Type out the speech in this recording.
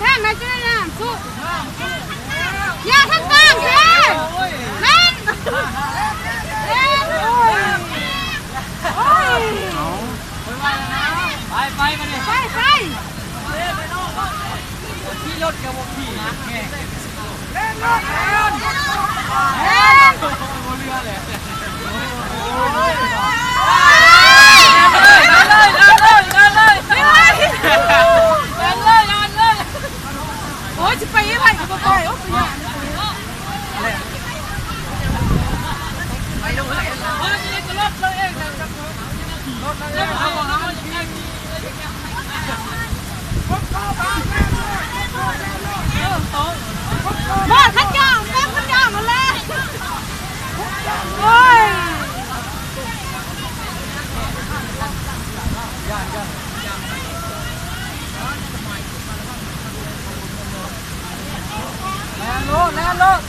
ທາງໃດຈະໄດ້ນ້ຳຊຸ ຢ່າທາງກາງເດ້ ແລ່ນ ແລ່ນ ໂອ້ຍ ໂອ້ຍ ໄປ ໄປ ໄປ ໄປ ໄປ ຂີ່ລົດກໍບໍ່ຂີ່ ແລ່ນ ແລ່ນ ແລ່ນ ບໍ່ເຫຼືອແຫຼະ. ໂອ້ຍ ຊິໄປໃຫ້ໄປກໍບໍ່ໄປ ໂອ້ຍ ໄປ ໄປ ໄປ ໂອ້ຍ ເຂົາຈ້ອງ ເຂົາຈ້ອງຫັ້ນແຫຼະ ໂອ້ຍ ແລ່ນໂລດ ແລ່ນໂລດ.